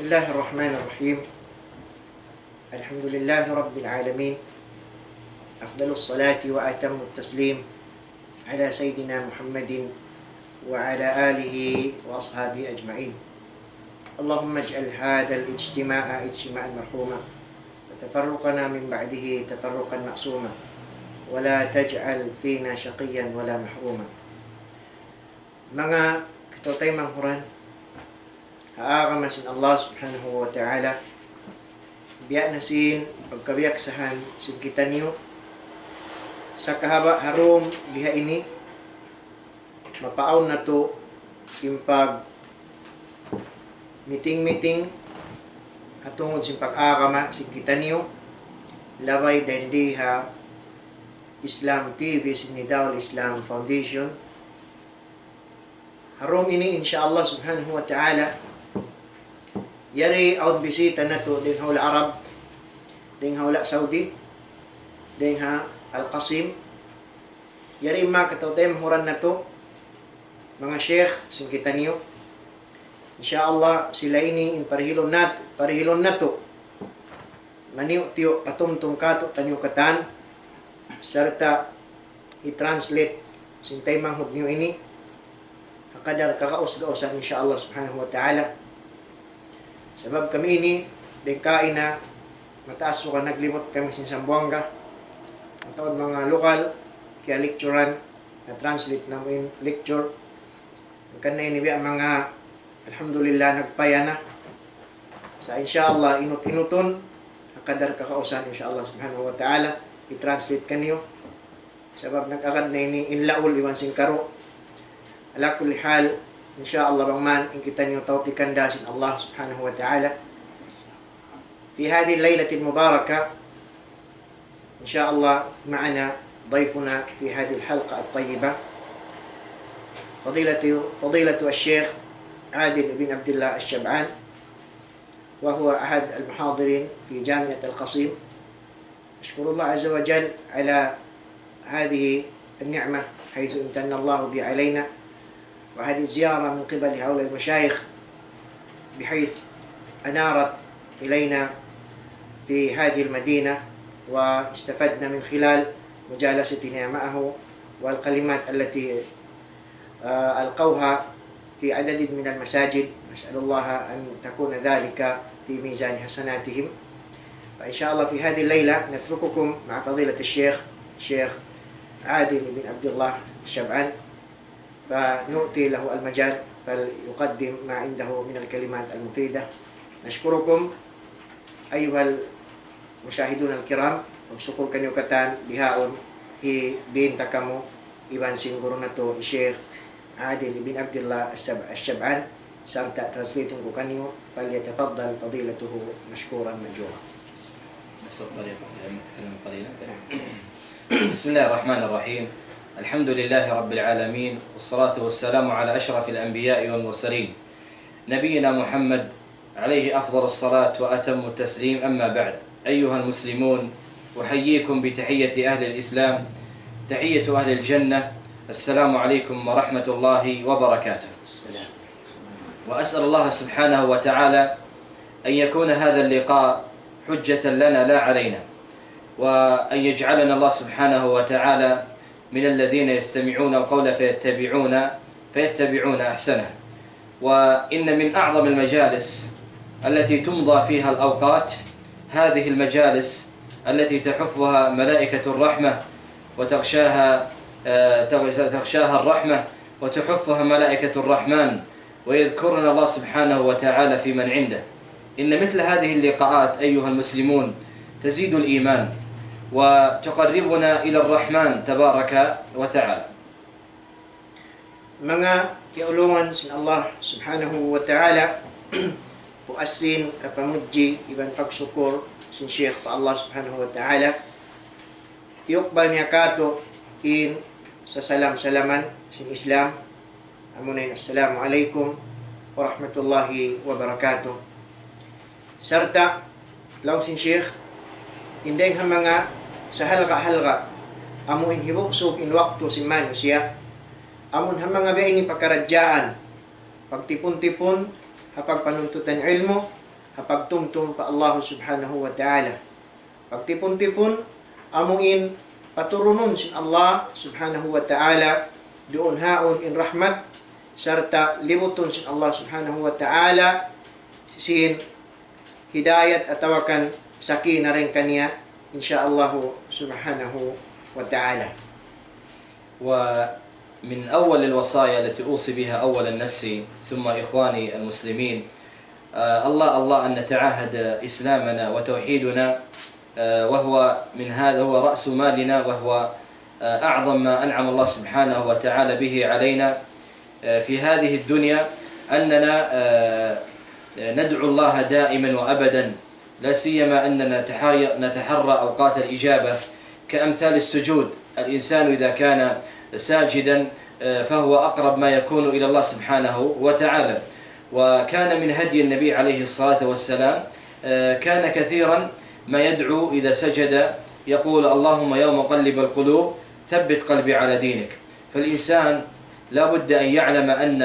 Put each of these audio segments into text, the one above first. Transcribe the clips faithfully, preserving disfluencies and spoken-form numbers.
بسم الله الرحمن الرحيم. الحمد لله رب العالمين. أفضل الصلاة وأتم التسليم على سيدنا محمد وعلى آله وأصحابه أجمعين. اللهم اجعل هذا الاجتماع اجتماعا مرحوما، وتفرقنا من بعده تفرقا معصوما، ولا تجعل فينا شقيا ولا محروما. Manga kataymanghuran ha agama sin Allah Subhanahu wa Ta'ala, biya' na sin pagkabiyaksahan sin kitaniyu, sa' kahaba' ha dum biha ini, mapaawn natu' in pag-meeting-meeting ha tungud sin pag-agama sin kitaniyu, labay dayn di ha Islam T V sin Nidaul Islam Foundation. Ha dum ini, insya Allah Subhanahu wa Ta'ala, yari awn bisita natu' dayn ha hula' Arab, dayn ha hula' Saudi, dayn ha Al-Qasim. Yari manga kataymanghuran natu', manga sheikh sin kitaniyu. Insya Allah, sila ini in parihilun nat-, parihilun natu'. Maniyu'-tiyu' patumtum kātu'niyu katan, sarta' i-translate sin taymanghud niyu ini ha kadar kagaus-gausan, insya Allah Subhanahu wa Ta'ala. Sabab kami ini, dayn kaina, mataas suga naglibut kami sin Sambuwanga. Mataud manga lokal, kiya-lecturan, na-translate namu' in lecture. Hangkan na ini biya' manga, alhamdulillah, nagpaya na. Sa' insya Allah, inut-inutun, ha kadar kagausan, insya Allah Subhanahu wa Ta'ala, i-translate kaniyu. Sabab nag-agad na ini in laul iban sin karu'. Ala kulli hal, insya Allah, bang man, in kitaniyu tau pikanda sin Allah Subhanahu wa Ta'ala. في هذه الليلة المباركة، إن شاء الله، معنا ضيفنا في هذه الحلقة الطيبة، فضيلة، فضيلة الشيخ عادل بن عبد الله الشبعان، وهو أحد المحاضرين في جامعة القصيم. أشكر الله عز وجل على هذه النعمة حيث امتن الله بها علينا، وهذه الزيارة من قبل هؤلاء المشايخ بحيث أنارت إلينا في هذه المدينة، واستفدنا من خلال مجالستنا معه والكلمات التي آه، ألقوها في عدد من المساجد. نسأل الله أن تكون ذلك في ميزان حسناتهم. فإن شاء الله في هذه الليلة نترككم مع فضيلة الشيخ، الشيخ عادل بن عبد الله الشبعان، فنعطي له المجال فليقدم ما عنده من الكلمات المفيدة. نشكركم أيها المشاهدون الكرام، magsukul kaniyu katan bihaun hibin ta kamu iban sin guru natu' Sheikh Adil bin Abdullah As-Sab-, As-Shab'an, sarta' translate ku kaniyu, فليتفضل فضيلته مشكورا مأجورا. نفس الطريقة، يعني نتكلم قليلا. بسم الله الرحمن الرحيم. الحمد لله رب العالمين، والصلاة والسلام على أشرف الأنبياء والمرسلين، نبينا محمد عليه أفضل الصلاة وأتم التسليم، أما بعد. أيها المسلمون، أحييكم بتحية أهل الإسلام، تحية أهل الجنة. السلام عليكم ورحمة الله وبركاته. وأسأل الله سبحانه وتعالى أن يكون هذا اللقاء حجة لنا لا علينا، وأن يجعلنا الله سبحانه وتعالى من الذين يستمعون القول فيتبعون، فيتبعون أحسنه. وإن من أعظم المجالس التي تمضى فيها الأوقات هذه المجالس التي تحفها ملائكة الرحمة وتغشاها، آه، تغ-، تغشاها الرحمة وتحفها ملائكة الرحمن، ويذكرنا الله سبحانه وتعالى في من عنده. إن مثل هذه اللقاءات أيها المسلمون تزيد الإيمان وتقربنا إلى الرحمن تبارك وتعالى. Manga kiyaulungan sin Allah Subhanahu wa Ta'ala, puas sin kapamudji iban pagsukur sin Sheikh pa Allah Subhanahu wa Ta'ala. Tiyukbal niya kātu' in sasalam-salaman sin Islam, amuna in Assalamu alaykum warahmatullahi wabarakatuh. Sarta', laung sin Sheikh, in dayng ha manga sahalga'-halga', amu in hibusug in waktu sin manusiya', amun ha manga biya' ini pakaradjaan, pagtipun-tipun ha pagpanuntutan ilmu', pagtumtum pa Allah Subhanahu wa Ta'ala. Pagtipun-tipun, amu in paturunun sin Allah Subhanahu wa Ta'ala, duun haun in rahmat, sarta' libutun sin Allah Subhanahu wa Ta'ala sin hidayat atawa kan sakinah dayn kaniya, insya Allah Subhanahu wa Ta'ala. ومن أول الوصايا التي أوصي بها أولا نفسي ثم إخواني المسلمين، آه، الله الله أن نتعاهد إسلامنا وتوحيدنا، آه، وهو من هذا هو رأس مالنا، وهو، آه، أعظم ما أنعم الله سبحانه وتعالى به علينا، آه، في هذه الدنيا، أننا، آه، ندعو الله دائما وأبدا، لا سيما أننا نتحاي-، نتحرى أوقات الإجابة، كأمثال السجود. الإنسان إذا كان ساجدا، آه، فهو أقرب ما يكون إلى الله سبحانه وتعالى. وكان من هدي النبي عليه الصلاة والسلام، آه، كان كثيرا ما يدعو إذا سجد يقول: اللهم يا مقلب القلوب ثبت قلبي على دينك. فالإنسان لا بد أن يعلم أن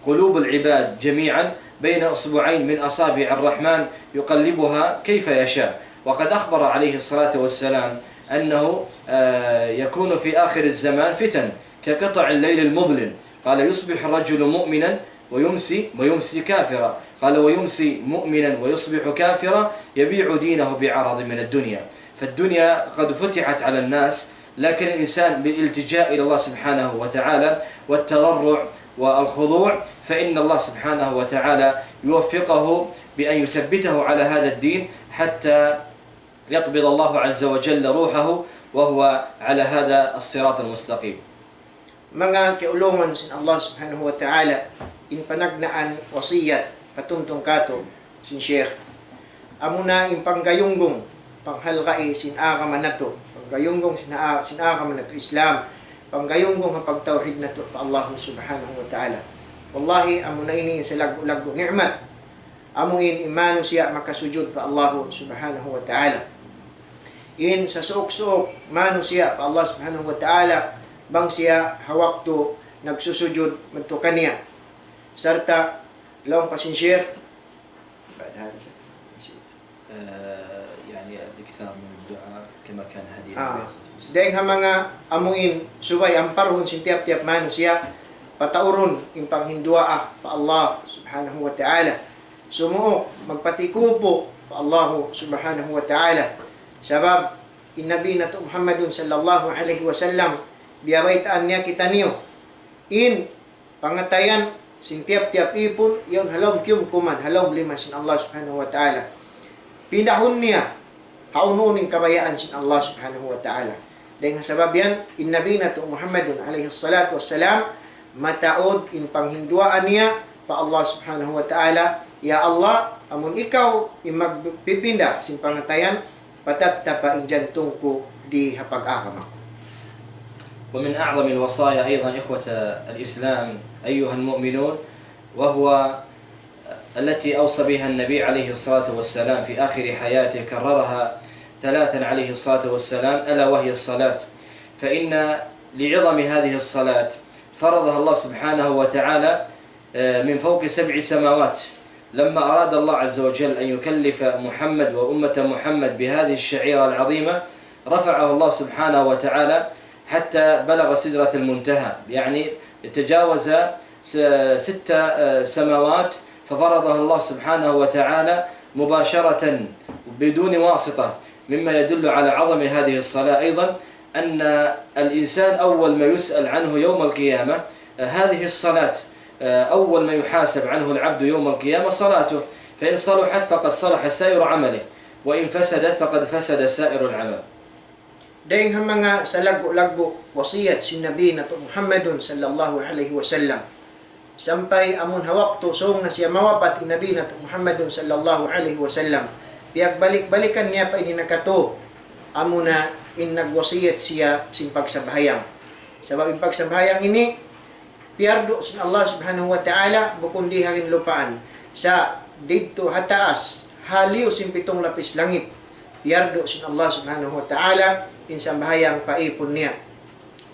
قلوب العباد جميعا بين أصبعين من أصابع الرحمن يقلبها كيف يشاء. وقد أخبر عليه الصلاة والسلام أنه، آه، يكون في آخر الزمان فتن كقطع الليل المظلم. قال: يصبح الرجل مؤمنا ويمسي، ويمسي كافرا. قال: ويمسي مؤمنا ويصبح كافرا يبيع دينه بعرض من الدنيا. فالدنيا قد فتحت على الناس، لكن الإنسان بالالتجاء إلى الله سبحانه وتعالى والتضرع والخضوع، فإن الله سبحانه وتعالى يوفقه بأن يثبته على هذا الدين حتى يقبض الله عز وجل روحه وهو على هذا الصراط المستقيم. Manga kiyaulungan sin Allah Subhanahu wa Ta'ala, in panagnaan wasiyat patumtum kātu' sin Sheikh. Amuna in panggayunggung, panghalgai sin agama natu', panggayunggung sin, a-, sin agama natu' Islam, panggayunggung ha pagtawhid natu' pa Allah Subhanahu wa Ta'ala. Wallahi, amuna ini in salaggu'-laggu' ni'mat. Amu in, in manusiya' makasujud pa Allah Subhanahu wa Ta'ala. In sasuuk-suuk manusiya' pa Allah Subhanahu wa Ta'ala, bang siya ha waktu nagsusujud madtu kaniya. Sarta', laung pa sin Sheikh, بعد هذا نسيت. آه، يعني الإكثار من الدعاء كما كان هدي Ah, النبي صلى الله عليه وسلم. Dayn ha manga amu in subay amparhun sin tiyap-tiyap manusiya', pataurun in panghinduwaa pa Allah Subhanahu wa Ta'ala. Sumuuk, magpatikupu pa Allah Subhanahu wa Ta'ala. Sabab, in Nabi natu' Muhammadun sallallahu alayhi wasallam, biyabaytaan niya kitaniyu in pangatayan sin tiyap-tiyap īpun, yaun ha lawm kiyumkuman, ha lawm lima sin Allah Subhanahu wa Ta'ala. Pindahun niya ha unu-unu in kabayaan sin Allah Subhanahu wa Ta'ala. Dayn ha sabab yan, in Nabi natu' Muhammadun alayhi salatu wassalam, mataud in panghinduwaa niya pa Allah Subhanahu wa Ta'ala, "Ya Allah, amun ikaw in magpipinda sin pangatayan, patattapa in jantung ku di ha pag-agama ku." ومن أعظم الوصايا أيضا إخوة الإسلام أيها المؤمنون، وهو التي أوصى بها النبي عليه الصلاة والسلام في آخر حياته، كررها ثلاثا عليه الصلاة والسلام، ألا وهي الصلاة. فإن لعظم هذه الصلاة فرضها الله سبحانه وتعالى، آه، من فوق سبع سماوات. لما أراد الله عز وجل أن يكلف محمد وأمة محمد بهذه الشعيرة العظيمة، رفعه الله سبحانه وتعالى حتى بلغ سدرة المنتهى، يعني تجاوز س-، ست، آه، سماوات، ففرضها الله سبحانه وتعالى مباشرة بدون واسطة، مما يدل على عظم هذه الصلاة أيضا، أن الإنسان أول ما يسأل عنه يوم القيامة، آه، هذه الصلاة، آه، أول ما يحاسب عنه العبد يوم القيامة صلاته، فإن صلحت فقد صلح سائر عمله، وإن فسدت فقد فسد سائر العمل. Dayn ha manga salaggu'-laggu' wasiyat sin Nabi natu' Muhammadun sallallahu alayhi wasallam. Sampay amun ha waktu sung na siya mawapat in Nabi natu' Muhammadun sallallahu alayhi wasallam, piyagbalik-balikan niya pa ini nakatu', amuna in nagwasiyat siya sin pagsabahayang. Sabab in pagsabahayang ini, piyardu sin Allah Subhanahu wa Ta'ala, bukun di ha ginlupaan. Sa' didtu ha taas, haliyu sin pitung lapis langit, piyardu sin Allah Subhanahu wa Ta'ala in sambahayang pa īpun niya.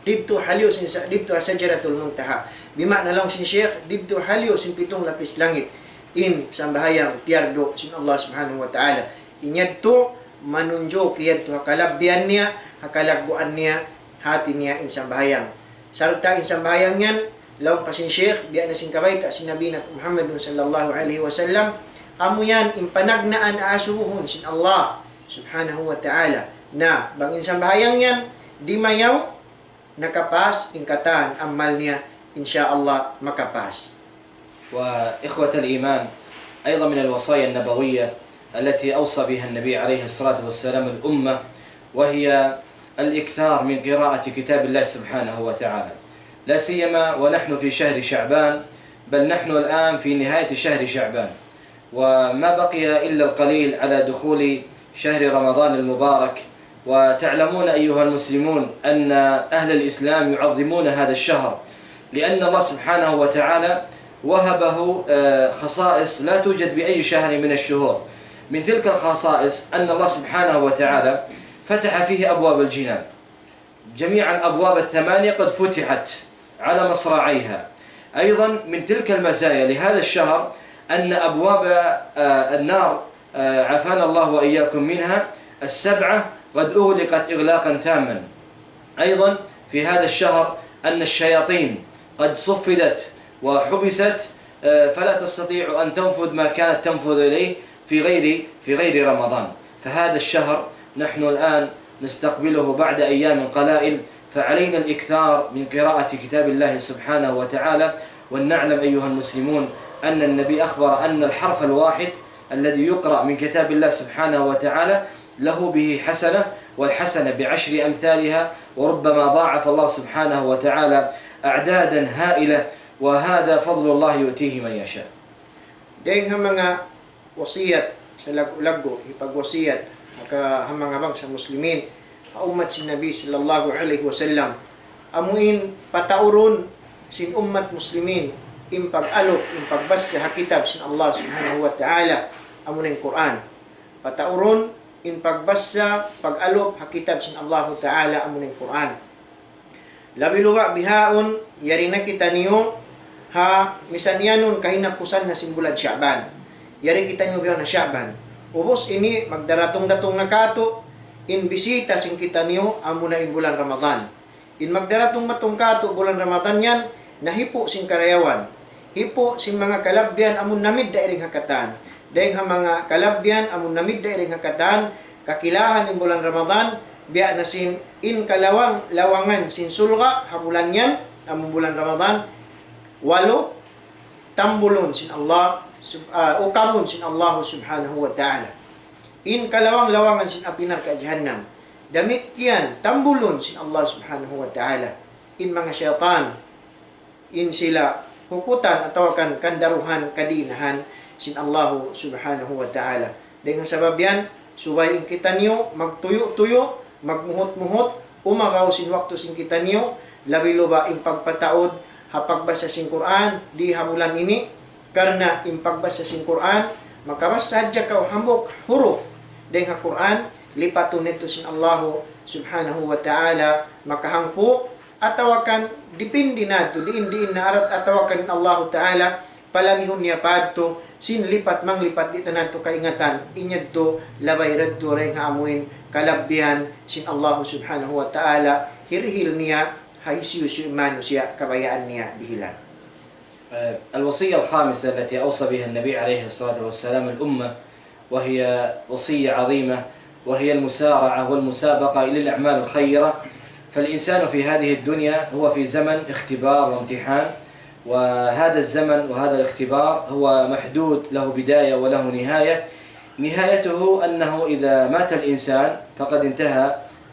Didtu haliyu sin sa-, didtu ha Sajaratul Muntaha. Bima'na laung sin Sheikh, didtu haliyu sin pitung lapis langit. in sambahayang piyardu sin Allah Subhanahu wa Ta'ala. In yadtu manunjuki yadtu ha kalabbihan niya, ha kalagguan niya, hati niya in sambahayang. Sarta' in sambahayang yan, laung pa sin Shaykh, biya' na sin kabayta' sin Nabi natu' Muhammadun sallallahu alayhi wasallam, amu yan in panagnaan asubuhun sin Allah Subhanahu wa Ta'ala. Na, bang in sambahayang yan dimayaw, nakapas, in katan amal niya, insya Allah makapas. وإخوة الإيمان، أيضا من الوصايا النبوية التي أوصى بها النبي عليه الصلاة والسلام الأمة، وهي الإكثار من قراءة كتاب الله سبحانه وتعالى، لا سيما ونحن في شهر شعبان، بل نحن الآن في نهاية شهر شعبان، وما بقي إلا القليل على دخول شهر رمضان المبارك. وتعلمون أيها المسلمون أن أهل الإسلام يعظمون هذا الشهر، لأن الله سبحانه وتعالى وهبه، آه، خصائص لا توجد بأي شهر من الشهور. من تلك الخصائص أن الله سبحانه وتعالى فتح فيه أبواب الجنان، جميع الأبواب الثمانية قد فتحت على مصراعيها. أيضا من تلك المزايا لهذا الشهر أن أبواب، آه، النار، آه، عافانا الله وإياكم منها، السبعة قد أغلقت إغلاقا تاما. أيضا في هذا الشهر أن الشياطين قد صفدت وحبست، آه، فلا تستطيع أن تنفذ ما كانت تنفذ إليه في غير، في غير رمضان. فهذا الشهر نحن الآن نستقبله بعد أيام قلائل، فعلينا الإكثار من قراءة كتاب الله سبحانه وتعالى. ولنعلم أيها المسلمون أن النبي أخبر أن الحرف الواحد الذي يقرأ من كتاب الله سبحانه وتعالى له به حسنة، والحسنة بعشر أمثالها، وربما ضاعف الله سبحانه وتعالى أعدادا هائلة، وهذا فضل الله يؤتيه من يشاء. Dayng ha manga wasiyat salaggu'-laggu', hipagwasiyat ha ka-, ha manga bangsa Muslimin, ha ummat sin Nabi sallallahu alayhi wasallam, amu in pataurun sin ummat Muslimin in pag-alup, in pagbasa ha kitab sin Allah Subhanahu wa Ta'ala, amu na in Qur'an. Pataurun in pagbasa, pag-alup ha kitab sin Allahu Ta'ala, amu na in Qur'an. Labi-labi bihaun, yari na kitaniyu ha misan iyanun kahinapusan na sin bulan Sha'ban. Yari kitaniyu bihaun ha Sha'ban. Ubus ini magdaratung-datung na katu' in bisita sin kitaniyu, amu na in bulan Ramadan. In magdaratung-datung katu' bulan Ramadan yan, nahipu' sin karayawan. Hipu' sin manga kalabbihan amun namidda' iring ha katan. Dayng ha manga kalabbihan amun namidda' iring ha katan, kakilahan in bulan Ramadan, biya' na sin in kalawang-lawangan sin surga' ha bulan yan, amun bulan Ramadan, walu tambulun sin Allah, sub-, ah, ukabun sin Allah Subhanahu wa Ta'ala. In kalawang-lawangan sin api narka' jahannam. Damikkiyan tambulun sin Allah Subhanahu wa Ta'ala in manga saytan, in sila hukutan atawa kan kandaruhan kadinahan sin Allahu Subhanahu wa Ta'ala. Dayng ha sabab yan, subay in kitaniyu magtuyu'-tuyu', magmuhut-muhut, umagaw sin waktu sin kitaniyu, labi-labi in pagpataud ha pagbasa sin Qur'an di ha bulan ini, karna' in pagbasa sin Qur'an, makabasa hadja kaw hambuuk huruf dayng ha Qur'an, lipatun yadtu sin Allahu Subhanahu wa Ta'ala, makahangpu', atawa kan dipindi natu', diin-diin na arat atawa kan Allahu Ta'ala, palagihun niya pa yadtu, sin lipat manglipat di' ta natu' kaingatan, in yadtu labay yadtu dayng ha amuin kalabbihan sin Allahu Subhanahu wa Ta'ala, hirihil niya ha hisiyu-siyu in manusiya' kabayaan niya dihilan. آه، الوصية الخامسة التي أوصى بها النبي عليه الصلاة والسلام الأمة، وهي وصية عظيمة، وهي المسارعة والمسابقة إلى الأعمال الخيرة. فالإنسان في هذه الدنيا هو في زمن اختبار وامتحان، وهذا الزمن وهذا الاختبار هو محدود، له بداية وله نهاية. نهايته أنه إذا مات الإنسان فقد انتهى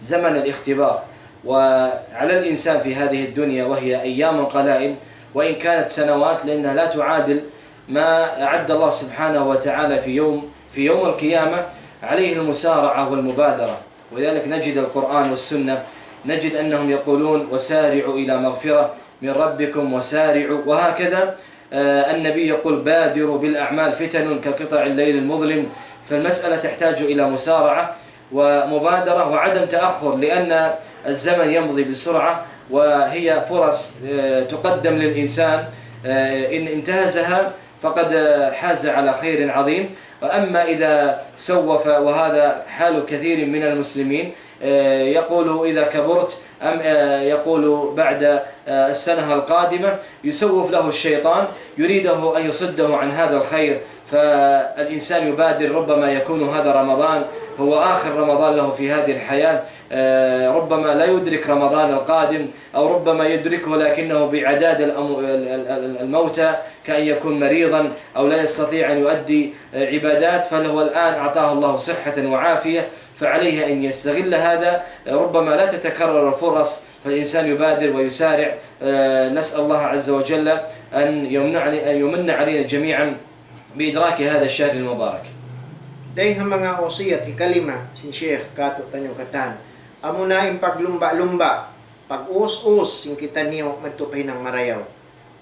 زمن الاختبار، وعلى الإنسان في هذه الدنيا، وهي أيام قلائل وإن كانت سنوات، لأنها لا تعادل ما أعد الله سبحانه وتعالى في يوم، في يوم القيامة، عليه المسارعة والمبادرة. ولذلك نجد القرآن والسنة، نجد أنهم يقولون: "وسارعوا إلى مغفرة من ربكم وسارعوا"، وهكذا. آه، النبي يقول: "بادروا بالأعمال فتن كقطع الليل المظلم". فالمسألة تحتاج إلى مسارعة ومبادرة وعدم تأخر، لأن الزمن يمضي بسرعة، وهي فرص، آه، تقدم للإنسان، آه، إن انتهزها فقد حاز على خير عظيم. وأما إذا سوف، وهذا حال كثير من المسلمين، آه، يقول: "إذا كبرت"، أم، آه، يقول بعد، آه، السنة القادمة، يسوف له الشيطان، يريده أن يصده عن هذا الخير. فالإنسان يبادر، ربما يكون هذا رمضان هو آخر رمضان له في هذه الحياة، آه، ربما لا يدرك رمضان القادم، أو ربما يدركه لكنه بأعداد الأمو-، ال-، ال-، ال-، الموتى، كأن يكون مريضا أو لا يستطيع أن يؤدي، آه، عبادات، فهو الآن أعطاه الله صحة وعافية، فعليه أن يستغل هذا. آه، ربما لا تتكرر الفرص، فالإنسان يبادر ويسارع. آه، نسأل الله عز وجل أن يمنع-، أن يمن علينا جميعا بإدراك هذا الشهر المبارك. Dayn ha manga wasiyat hikalima sin Sheikh kātu'niyu katan, amuna in paglumba'-lumba', pag-us-us sin kitaniyu madtu pa hinang marayaw.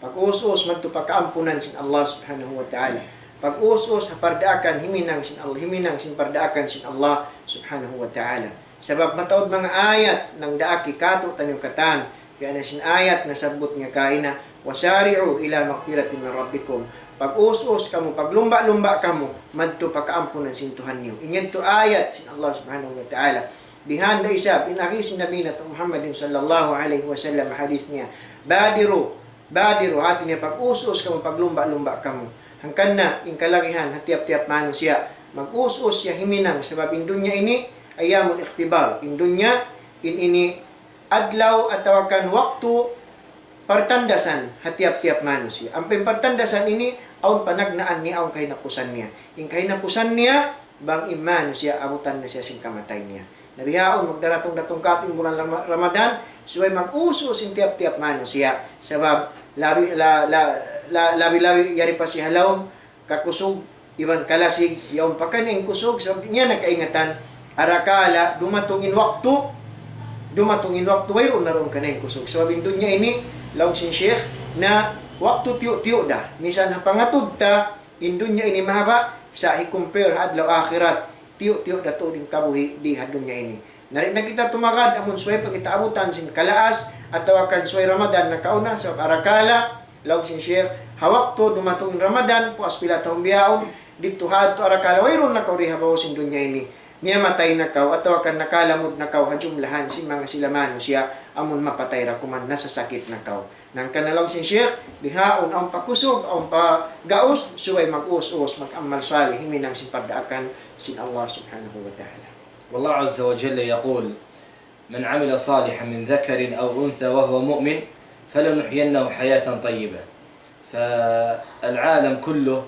Pag-us-us madtu pa kaampunan sin Allah Subhanahu wa Ta'ala. Pag-us-us ha pardaakan himinang sin Allah, himinang sin pardaakan sin Allah Subhanahu wa Ta'ala. Sabab mataud manga ayat nangdaak kātu'niyu katan, biya' na sin ayat nasabbut niya kaina, "وسارعوا إلى مغفرة من ربكم." Pag-us-us kamu, paglumba'-lumba' kamu madtu pa kaampunan sin Tuhan niyu. In yan tu ayat sin Allah Subhanahu wa Ta'ala. Bihan da isab in agi sin Nabi natu' Muhammadin sallallahu alayhi wasallam hadith niya, "بادروا، بادروا." Hāti niya, pag-us-us kamu, paglumba'-lumba' kamu. Hangkan na in kalagihan ha tiyap-tiyap manusiya', mag-us-us siya himinang, sabab in dunya ini أيام الاختبار. In dunya, in ini adlaw atawa kan waktu partandasan ha tiyap-tiyap manusiya'. Ampa in partandasan ini, awn panagnaan niya, awn kahinapusan niya. In kahinapusan niya, bang in manusiya' abutan na siya sin kamatay niya. Na bihaun magdaratung-datung kātu' in bulan Rama-, Ramadan, subay mag-us-us in tiyap-tiyap manusiya'. Sabab labi, la-, la-, la-, labi-labi yari pa siya ha lawm, kakusug iban kalasig, yaun pa kaniya in kusug, sabab di' niya na kaingatan, arakala' dumatung in waktu, dumatung in waktu, wayruun na duun kaniya in kusug. Sabab in dunya ini, laung sin Sheikh, na waktu tiyu'-tiyu' da. Misan ha pangatud ta, in dunya ini mahaba', sa' hi-compare ha adlaw akhirat, tiyu'-tiyu' da tuud in kabuhi' di ha dunya ini. Na di' na kita tumagad, amun subay pa kita abutan sin kalaas, atawa kan subay Ramadan nakauna, sabab arakala', laung sin Sheikh, ha waktu dumatung in Ramadan, puas pila tahun bihaun, didtu ha adtu arakala' wayruun na kaw di ha babaw sin dunya ini. Miyamatay na kaw, atawa kan nakalamud na kaw ha jumlahan sin manga sila manusiya', amun mapatay ra kuman nasasakit na kaw. Hangkan na laung sin Sheikh, bihaun awn pa kusug, awn pa gaus, subay mag-us-us, mag-amal salih, himinang sin pardaakan sin Allah Subhanahu wa Ta'ala. والله عز وجل يقول: "من عمل صالحا من ذكر أو أنثى وهو مؤمن فلنحيينه حياة طيبة". فالعالم كله،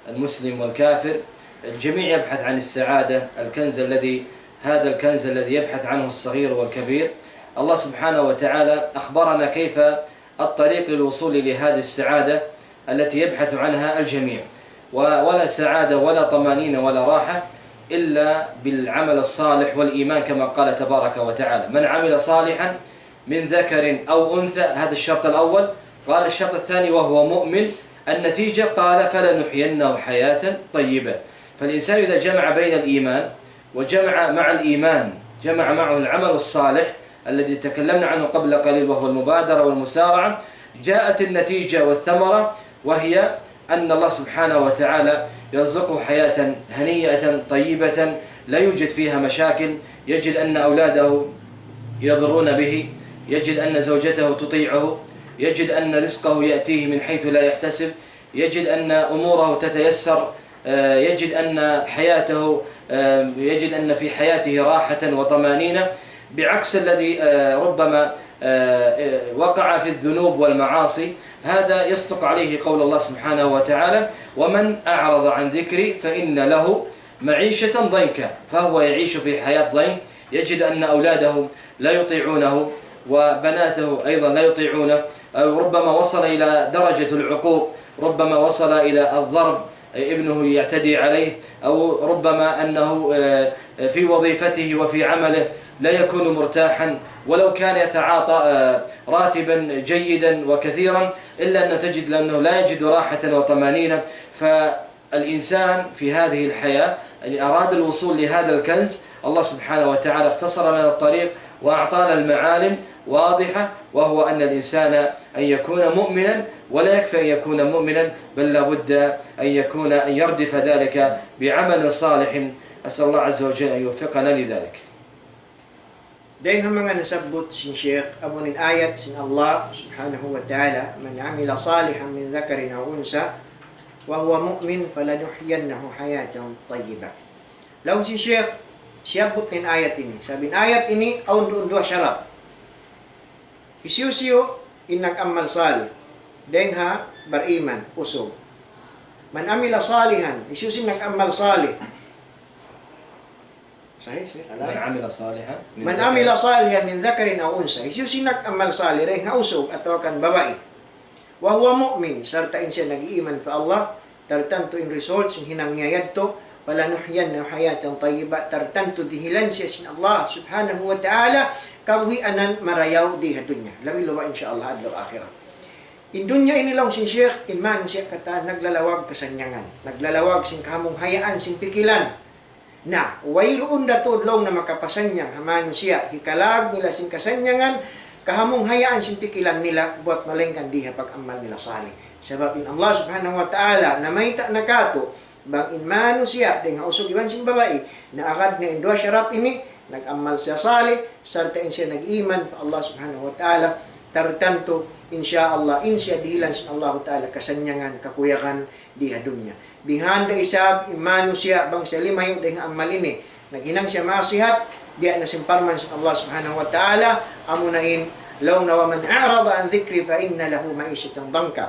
المسلم والكافر، الجميع يبحث عن السعادة، الكنز الذي، هذا الكنز الذي يبحث عنه الصغير والكبير. الله سبحانه وتعالى أخبرنا كيف الطريق للوصول لهذه السعادة التي يبحث عنها الجميع، و-، ولا سعادة ولا طمأنينة ولا راحة إلا بالعمل الصالح والإيمان، كما قال تبارك وتعالى: "من عمل صالحا من ذكر أو أنثى"، هذا الشرط الأول. قال الشرط الثاني: "وهو مؤمن". النتيجة قال: "فلنحيينه حياة طيبة". فالإنسان إذا جمع بين الإيمان وجمع مع الإيمان، جمع معه العمل الصالح الذي تكلمنا عنه قبل قليل، وهو المبادرة والمسارعة، جاءت النتيجة والثمرة، وهي أن الله سبحانه وتعالى يرزقه حياة هنيئة طيبة لا يوجد فيها مشاكل، يجد أن أولاده يبرون به، يجد أن زوجته تطيعه، يجد أن رزقه يأتيه من حيث لا يحتسب، يجد أن أموره تتيسر، آه، يجد أن حياته، آه، يجد أن في حياته راحة وطمأنينة، بعكس الذي، آه، ربما، آه، آه، وقع في الذنوب والمعاصي. هذا يصدق عليه قول الله سبحانه وتعالى: "ومن أعرض عن ذكري فإن له معيشة ضنكا"، فهو يعيش في حياة ضنك، يجد أن أولاده لا يطيعونه، وبناته أيضًا لا يطيعونه، أو ربما وصل إلى درجة العقوق، ربما وصل إلى الضرب، ابنه يعتدي عليه، أو ربما أنه، آه، في وظيفته وفي عمله لا يكون مرتاحا، ولو كان يتعاطى، آه، راتبا جيدا وكثيرا، إلا أنه تجد أنه لا يجد راحة وطمأنينة. ف الإنسان في هذه الحياة اللي أراد الوصول لهذا الكنز، الله سبحانه وتعالى اختصر لنا الطريق وأعطانا المعالم واضحة، وهو أن الإنسان أن يكون مؤمنا، ولا يكفي أن يكون مؤمنا، بل لابد أن يكون، أن يردف ذلك بعمل صالح. أسأل الله عز وجل أن يوفقنا لذلك. Dayng ha manga nasabbut sin Sheikh, amu in ayat sin Allah subhanahu wa ta'ala, من عمل صالحا من ذكر أو أنثى وهو مؤمن فلنحيينه حياة طيبة. Laung sin Sheikh, siyabbut niya in ayat ini. Sabab in ayat ini, awn duun duwa sharat. Hisiyu-siyu in nag-amal salih. Dayng ha bariman, usug. من عمل صالحا, hisiyu-siyu in nag-amal salih. Sahih, sahih. من عمل صالحا من من ذكر. عمل صالحا من ذكر أو أنثى. Hisiyu-siyu in nag-amal salih, dayng ha usug atawa kan babai. وهو مؤمن, sarta' in siya nag-iiman pa Allah, tartantu in result sin hinang niya yadtu, فلنحيينه حياة طيبة, tartantu dihilan siya sin Allah subhanahu wa ta'ala, kabuhianan marayaw di ha dunya. Labi-labi in sha Allah adlaw akhirat. In dunya ini laung sin Sheikh, in manusiya' katan naglalawag kasannyangan, naglalawag sin kahamunghayaan sin pikilan. Na, wayruun da tuud laung na makapasannyang ha manusiya', hikalag nila sin kasannyangan, kahamunghayaan sin pikilan nila, buwat malaingkan di ha pag-amal nila salih. Sabab in Allah subhanahu wa ta'ala, namayta' na katu', bang in manusiya', dayng ha usug iban sin babai, naagad niya in duwa sharat ini, nag-amal siya salih, sarta' in siya nag-iman pa Allah subhanahu wa ta'ala, tartantu, in sha Allah, in siya dihilan sin Allah ta'ala, kasannyangan, kakuyagan, di ha dunya. Bihan da isab in manusiya' bang siya limayu' dayng ha amal ini, naghinang siya maksiat, biya' na sin parman sin Allah subhanahu wa ta'ala, amuna in, laung niya ومن أعرض عن ذكري فإن له معيشة ضنكا.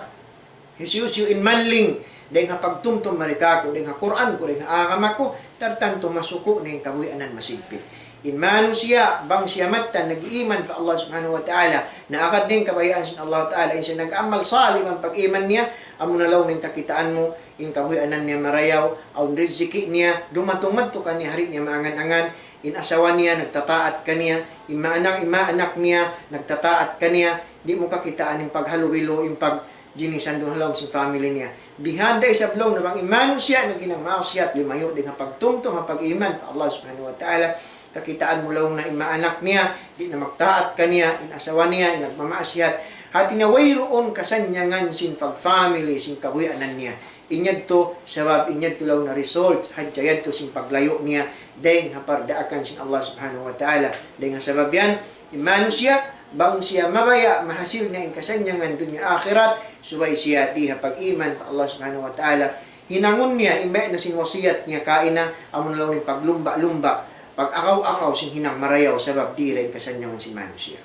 Hisiyu-siyu in malling, dayng ha pagtumtum mari kāku', dayng ha Qur'an ku, dayng ha agama ku, tartantu masuku' niya in kabuhianan masigpit. In manusiya', bang siya mattan nag-iman pa Allah subhanahu wa ta'ala, naagad niya in kabayaan sin Allah ta'ala, in siya nag-amal salih bang pag-iman niya, amuna laung niya in kakitaan mu, in kabuhianan niya marayaw, awn riziki niya, dumatung madtu kaniya ha di' niya maangan-angan, in asawa niya nagtataat kaniya, in maanak, in maanak niya nagtataat kaniya, di' mu kakitaan in paghalubilu, in pagjinisan duun ha lawm sin family niya. Bihan da isab laung na bang in manusiya' naghinang maksiat, limayu' dayng ha pagtumtum, ha pag-iman pa Allah subhanahu wa ta'ala, kakitaan mu laung na in maanak niya, di' na magtaat kaniya, in asawa niya, in nagmamaksiat. Hati niya wayruun kasannyangan sin pag-family, sin kabuhianan niya. In yadtu, sabab in yadtu laung na result, hadja yadtu sin paglayu' niya, dayng ha pardaakan sin Allah subhanahu wa ta'ala. Dayng ha sabab yan, in manusiya', bang siya mabaya', mahasil niya in kasannyangan dunya akhirat, subay siya di ha pag-iman pa Allah subhanahu wa ta'ala. Hinangun niya, in biya' na sin wasiyat niya kaina, amun laung in paglumba'-lumba', pag-akaw-akaw sin hinang marayaw, sabab di da in kasannyangan sin manusiya'.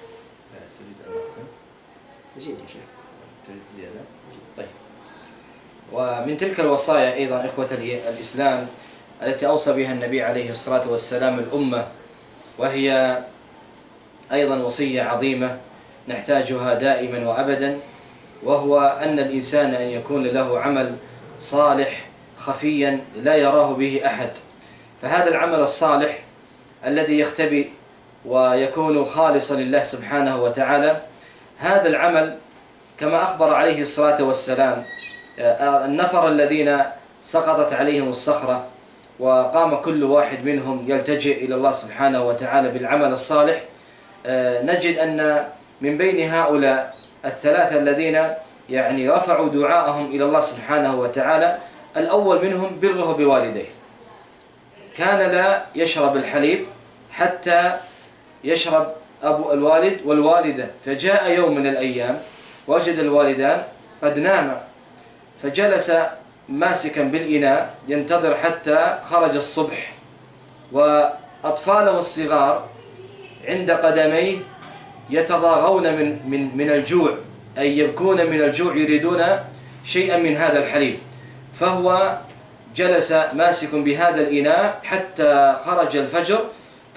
تريد أن أختم؟ يزيد يا شيخ. تريد زيادة؟ طيب. ومن تلك الوصايا أيضًا إخوة ال-، الإسلام التي أوصى بها النبي عليه الصلاة والسلام الأمة، وهي أيضًا وصية عظيمة نحتاجها دائمًا وأبدًا، وهو أن الإنسان أن يكون له عمل صالح خفيًا لا يراه به أحد. فهذا العمل الصالح الذي يختبئ ويكون خالصًا لله سبحانه وتعالى، هذا العمل كما أخبر عليه الصلاة والسلام، آه، النفر الذين سقطت عليهم الصخرة وقام كل واحد منهم يلتجئ إلى الله سبحانه وتعالى بالعمل الصالح، آه، نجد أن من بين هؤلاء الثلاثة الذين، يعني، رفعوا دعاءهم إلى الله سبحانه وتعالى، الأول منهم بره بوالديه. كان لا يشرب الحليب حتى يشرب أبو الوالد والوالدة، فجاء يوم من الأيام وجد الوالدان قد ناما، فجلس ماسكا بالإناء ينتظر حتى خرج الصبح، وأطفاله الصغار عند قدميه يتضاغون من، من، من الجوع، أي يبكون من الجوع، يريدون شيئا من هذا الحليب، فهو جلس ماسك بهذا الإناء حتى خرج الفجر،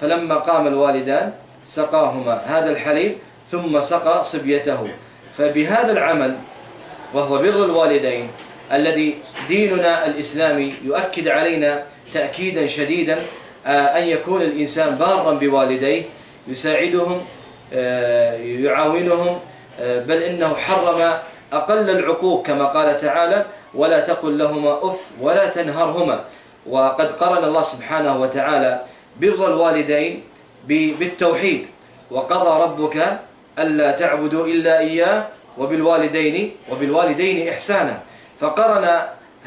فلما قام الوالدان سقاهما هذا الحليب ثم سقى صبيته. فبهذا العمل، وهو بر الوالدين، الذي ديننا الإسلامي يؤكد علينا تأكيدا شديدا، آه، أن يكون الإنسان بارا بوالديه، يساعدهم، آه، يعاونهم، آه، بل إنه حرم أقل العقوق كما قال تعالى: ولا تقل لهما أف ولا تنهرهما. وقد قرن الله سبحانه وتعالى بر الوالدين ب-، بالتوحيد، وقضى ربك ألا تعبدوا إلا إياه وبالوالدين، وبالوالدين إحسانا. فقرن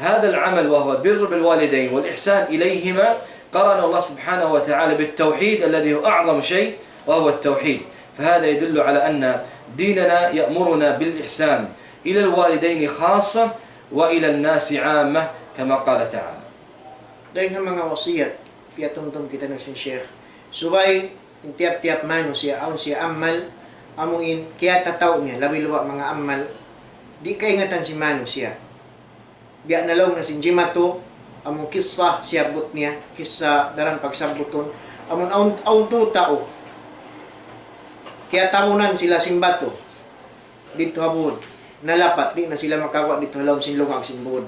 هذا العمل وهو بر بالوالدين والإحسان إليهما، قرن الله سبحانه وتعالى بالتوحيد الذي هو أعظم شيء وهو التوحيد. فهذا يدل على أن ديننا يأمرنا بالإحسان إلى الوالدين خاصة وإلى الناس عامة، كما قال تعالى. Dayn ha manga wasiyat, piyatumtum kita na sin Sheikh. Subay, in tiyap-tiyap manusiya', awn siya amal, amu in kiyatataw niya, labi-labi manga amal, di' kaingatan sin manusiya'. Biya' na laung na sin jimatu, amu kissa siyabbut niya, kissa daran pagsabbutun, amun awn, awn tu tau. Kiyatabunan sila sin batu. Didtu ha būd. Nalapat, di' na sila makaguwa' didtu ha lawm sin lungag sin būd.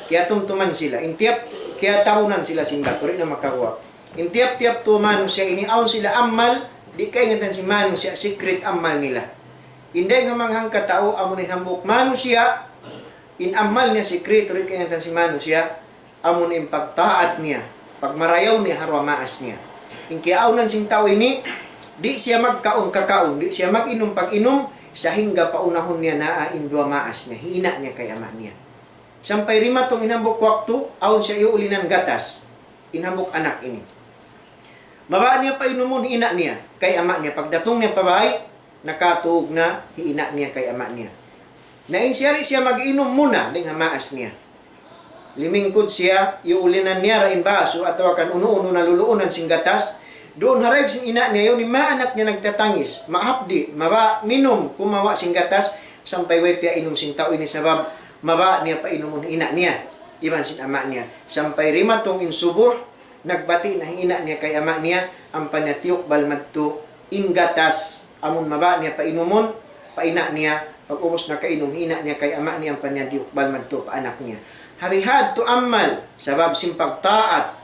Kiyatumtuman sila. In tiyap, kiyatabunan sila sin batu, di' na makaguwa'. In tiyap-tiyap tu manusiya' ini, awn sila amal, di' kaingatan sin manusiya', secret amal nila. In dayn ha manga hangkatau, amun in hambuuk manusiya', in amal niya secret, di' kaingatan sin manusiya', amun in pagtaat niya, pagmarayaw niya ha duwa maas niya. In kiyaawnan sin tau ini, di' siya magkaun kakaun, di' siya mag-inum pag-inum, sahingga paunahun niya naa in duwa maas niya, hi ina' niya kay ama' niya. Sampay dimatung in hambuuk waktu, awn siya iyuulinan gatas, in hambuuk anak ini. Mabaya' niya painumun hi ina' niya, kay ama' niya, pagdatung niya pa bāy, nakatūg na hi ina' niya kay ama' niya. Na in siya di' siya mag-inum muna dayn ha maas niya. Limingkud siya, iyuulinan niya da in basu atawa kan unu-unu na luluunan sin gatas. Duun ha daig sin ina' niya, yaun in manga anak niya nagtatangis. Mahapdi', mabaya' minum, kumawa' sin gatas, sampay way piyainum sin tau ini sabab mabaya' niya painumun ina' niya, iban sin ama' niya. Sampay dimatung in subuh, nagbati' na hi ina' niya kay ama' niya, ampa niya tiyukbal madtu in gatas, amun mabaya' niya painumun, pa ina' niya, pag-ubus nakainum hi ina' niya kay ama' niya, ampa niya tiyukbal madtu pa anak niya. Ha bihadtu amal, sabab sin pagtaat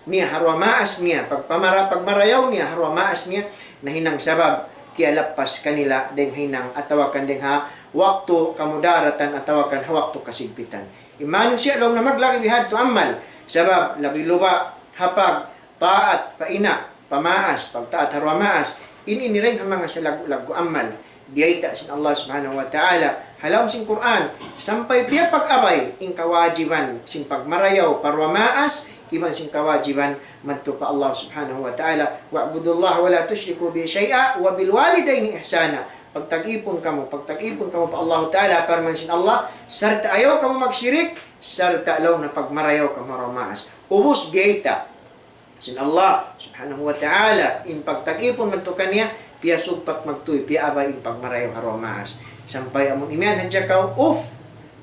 niya ha duwa maas niya, pagpamara-, pagmarayaw niya ha duwa maas niya, nahinang sabab kiyalappas kanila dayn ha hinang atawa kan dayn ha waktu kamudaratan atawa kan ha waktu kasigpitan. In manusiya' laung na maglagi' bihadtu amal, sabab labi-labi ha pagtaat pa ina', pa maas, pagtaat ha duwa maas, in ini dayn ha manga salaggu'-laggu' amal. Biyayta' sin Allah Subhanahu wa Ta'ala, ha lawm sin Qur'an, sampay piyapag-abay in kawajiban sin pagmarayaw pa duwa maas, iban sin kawajiban madtu pa Allah Subhanahu wa Ta'ala, وَاعْبُدُوا اللَّهَ وَلَا تُشْرِكُوا بِهِ شَيْئًا وَبِالْوَالِدَيْنِ إِحْسَانًا. Pagtag-ipun kamu, pagtag-ipun kamu pa Allahu Ta'ala, parman sin Allah, sarta' ayaw kamu magsirik, sarta' laung na pagmarayaw kamu ha duwa maas. Ubus biyayta' sin Allah Subhanahu wa Ta'ala, in pagtag-ipun madtu kaniya, piyasugpat magtuy, piyaabay in pagmarayaw ha duwa maas. Sampay amun imiyan hadja kaw, uf,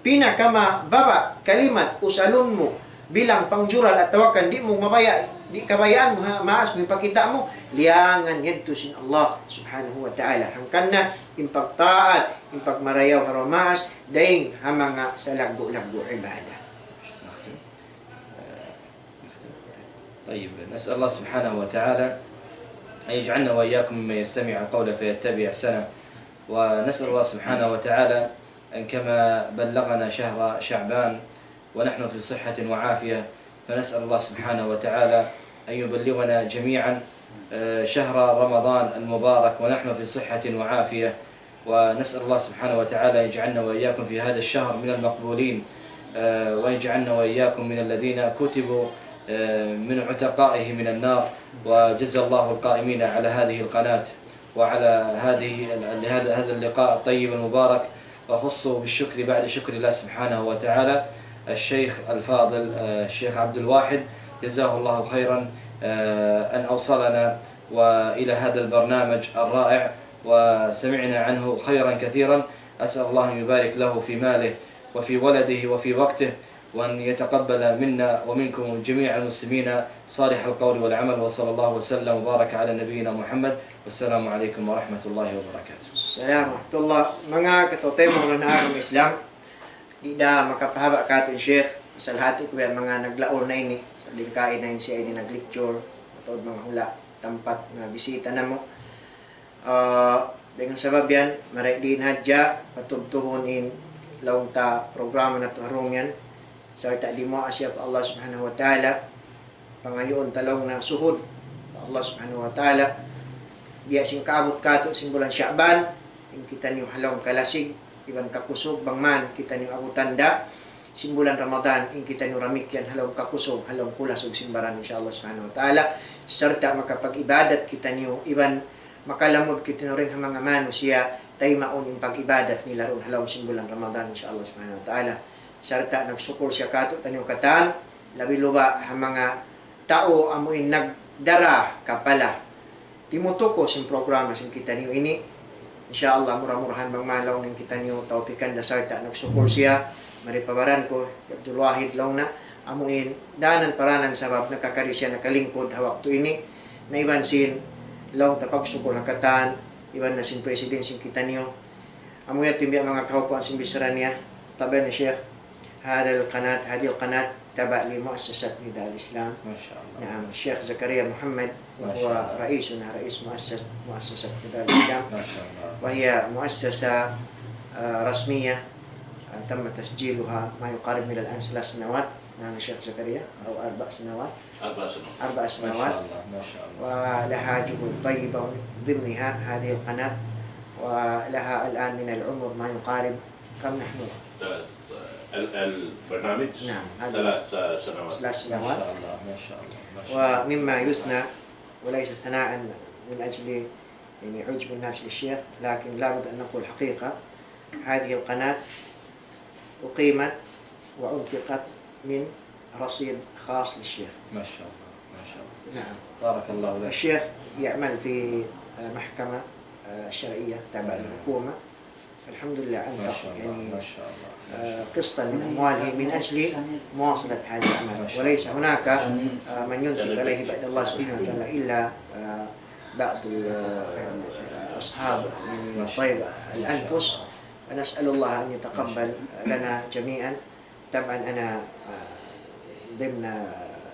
pinakamababa' kalimat usalun mu bilang pangjural atawa kan di' mu mabaya', di' kabayaan mu ha maas mu hipakita' mu, liyangan yadtu sin Allah Subhanahu wa Ta'ala. Hangkan na in pagtaat, in pagmarayaw ha duwa maas, dayn ha manga salaggu'-laggu' ibadah. طيب، نسأل الله سبحانه وتعالى أن يجعلنا وإياكم ممن يستمع القول فيتبع أحسنه، ونسأل الله سبحانه وتعالى أن كما بلغنا شهر شعبان ونحن في صحة وعافية، فنسأل الله سبحانه وتعالى أن يبلغنا جميعا، آه، شهر رمضان المبارك ونحن في صحة وعافية، ونسأل الله سبحانه وتعالى أن يجعلنا وإياكم في هذا الشهر من المقبولين، آه، ويجعلنا وإياكم من الذين كتبوا، آه، من عتقائه من النار. وجزى الله القائمين على هذه القناة وعلى هذه ال-، لهذا، هذا اللقاء الطيب المبارك، وأخص بالشكر بعد شكر الله سبحانه وتعالى الشيخ الفاضل، آه، الشيخ عبد الواحد، جزاه الله خيرا، آه، أن أوصلنا وإلى هذا البرنامج الرائع، وسمعنا عنه خيرا كثيرا. أسأل الله أن يبارك له في ماله وفي ولده وفي وقته، وأن يتقبل منا ومنكم جميع المسلمين صالح القول والعمل. وصلى الله وسلم وبارك على نبينا محمد، والسلام عليكم ورحمة الله وبركاته. Salam warahmatullah. Manga kataymanghuran ha agama Islam, di' da makapahaba' katu' in Sheikh, pasal hati ku biya' manga naglaul na ini, sa' lingkain na in siya ini nag-lecture, mataud manga hula' tampat na bisita namu'. Ah, dayn ha sabab yan, mari diin hadja, patubtubun in Laung ta programa natu' ha dum yan, sarta' limuwa' siya pa Allah Subhanahu wa Ta'ala, pangayuun ta laung na suhud pa Allah Subhanahu wa Ta'ala, biya' sin kaabut katu' sin bulan Sha'ban, in kitaniyu ha lawm kalasig, iban kakusug, bang man kitaniyu abutan da sin bulan Ramadan, in kitaniyu damikkiyan ha lawm kakusug, ha lawm kulasug sin baran, insya Allah Subhanahu wa Ta'ala, sarta' makapag-ibadat kitaniyu, iban makalamud kitaniyu dayn ha manga manusiya', taymaun in pag-ibadat nila duun ha lawm sin bulan Ramadan, insya Allah Subhanahu wa Ta'ala. Sarta' nagsukul siya katu'taniyu katan, labi awla ha manga tau amu in nagdara kapala timutuku sin programa sin kitaniyu ini. Insya Allah, mura-murahan bang man laung niya in kitaniyu tawpikan da sarta' nagsukul siya, mari pa baran ku, Abdul Wahid laung na, amu in danan paranan sabab nakakari siya nakalingkud ha waktu ini, na iban sin laung ta pagsukul ha katan, iban na sin president sin kitaniyu. Amu yadtu in biya' manga kahupuan sin bichara niya, tabi' niya Sheikh, هذا القناة، هذه القناة تابعة لمؤسسة نداء الإسلام. ما شاء الله. نعم، الشيخ زكريا محمد، ما وهو شاء الله. رئيسنا، رئيس مؤسس-، مؤسسة نداء الإسلام. ما شاء الله. وهي مؤسسة، آه، رسمية، آه، تم تسجيلها ما يقارب من الآن ثلاث سنوات. نعم، الشيخ زكريا، أو أربع سنوات. أربع سنوات. أربع سنوات. ما شاء الله، ما شاء الله. ولها جهود طيبة، من ضمنها هذه القناة، ولها الآن من العمر ما يقارب، كم نحن؟ ثلاث، ال-، البرنامج نعم، هذا ثلاث سنوات. ثلاث سنوات. ما شاء الله، ما شاء الله، ما شاء الله. ومما يثنى، وليس ثناء من أجل يعني عجب النفس للشيخ، لكن لابد أن نقول الحقيقة، هذه القناة أقيمت وأنفقت من رصيد خاص للشيخ. ما شاء الله، ما شاء الله. نعم. بارك الله لك. الشيخ يعمل في، آه، محكمة، آه، شرعية تابعة نعم. للحكومة. الحمد لله، ما أنفق شاء الله، يعني، ما شاء الله، ما شاء الله. آه، قسطا من أمواله من أجل مواصلة هذا العمل. ما شاء الله. وليس هناك، آه، من ينفق عليه بعد الله سبحانه وتعالى إلا، آه، بعض ال-، آه، أصحاب، يعني، ما شاء طيب الله. ما شاء الأنفس. الله. فنسأل الله أن يتقبل لنا جميعا. طبعا أنا، آه، ضمن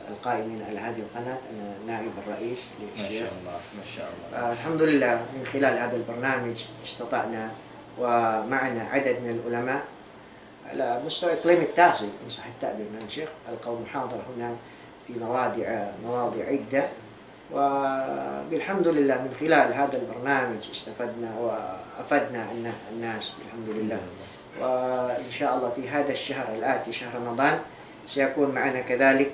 القائمين على هذه القناة، أنا نائب الرئيس ما للشيخ. شاء الله، ما شاء الله. آه، الحمد لله، من خلال هذا البرنامج استطعنا ومعنا عدد من العلماء على مستوى إقليم التاسع، إن صح التعبير، نعم شيخ، ألقوا محاضرة هنا في مواضع، مواضع عدة، والحمد لله من خلال هذا البرنامج استفدنا وأفدنا النا-، الناس، الحمد لله. الحمد لله. وإن شاء الله في هذا الشهر الآتي، شهر رمضان، سيكون معنا كذلك،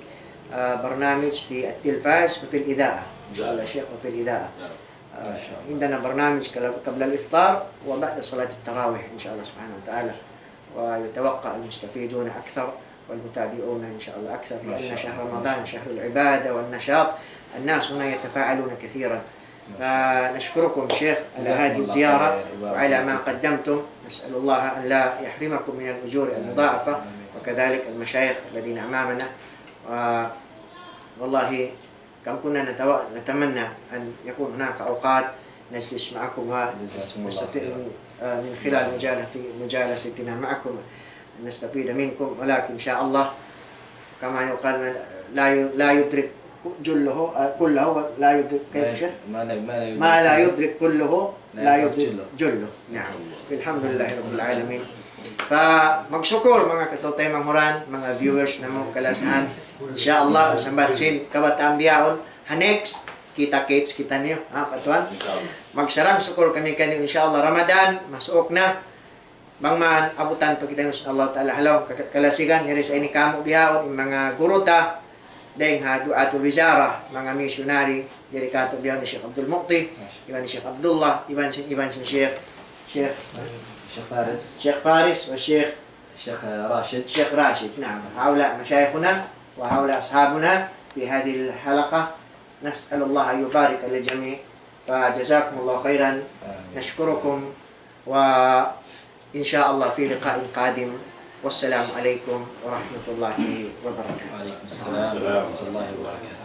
آه، برنامج في التلفاز وفي الإذاعة، إن شاء الله نعم. شيخ، وفي الإذاعة. نعم. آه، ما شاء الله. عندنا برنامج قبل، قبل الإفطار وبعد صلاة التراويح، إن شاء الله سبحانه وتعالى. ويتوقع المستفيدون أكثر والمتابعون إن شاء الله أكثر، ما لأن شاء شهر الله، ما رمضان شاء الله. شهر العبادة والنشاط، الناس هنا يتفاعلون كثيرا. ما شاء الله. فنشكركم شيخ على جزاكم هذه الله الزيارة خير، وعلى ما وبارك فيكم. قدمتم. نسأل الله أن لا يحرمكم من الأجور آمين. المضاعفة، آمين. وكذلك المشايخ الذين أمامنا. و-، والله كم كنا نتو-، نتمنى أن يكون هناك أوقات نجلس معكم و-، جزاكم الله نستفيد خيرا. من، آه، من خلال مجالة-، مجالستنا معكم نستفيد منكم، ولكن إن شاء الله كما يقال، من لا ي-، لا يدرك جله، آه، كله، ولا يدرك، كيف ما، شيخ؟ ما لا، ما لا ما لا يدرك يدرك كله، لا لا يدرك يدرك جله. جله. نعم. الحمد لله رب العالمين. Fa, magsukul, manga kataymanghuran, manga viewers namu' kalasahan. Inshallah, sambat sin kabataan bihaun, ha next, kita-kits kitaniyu, ha, pa tuwan. Inshallah. Magsarang-sukul kami kaniyu, inshallah, Ramadan masuuk na. Bang man abutan pa kitaniyu sin Allah Ta'ala ha lawm ka-, kalasigan, yari sa ini kamu' bihaun, in manga guru ta, dayng ha Du'atul Wizara, manga missionary, yari katu' bihaun hi Sheikh Abdul Mu'ti, iban hi Sheikh Abdullah, iban sin, iban sin Sheikh, Sheikh, Sheikh Faris. Sheikh Faris, wa Sheikh, Sheikh, eh, Rashid. Sheikh Rashid, نعم. هؤلاء مشايخنا وهؤلاء أصحابنا في هذه الحلقة. نسأل الله أن يبارك للجميع. فجزاكم الله خيرا. آمين. نشكركم. وإن شاء الله في لقاء قادم. والسلام عليكم ورحمة الله وبركاته. وعليكم السلام ورحمة الله وبركاته.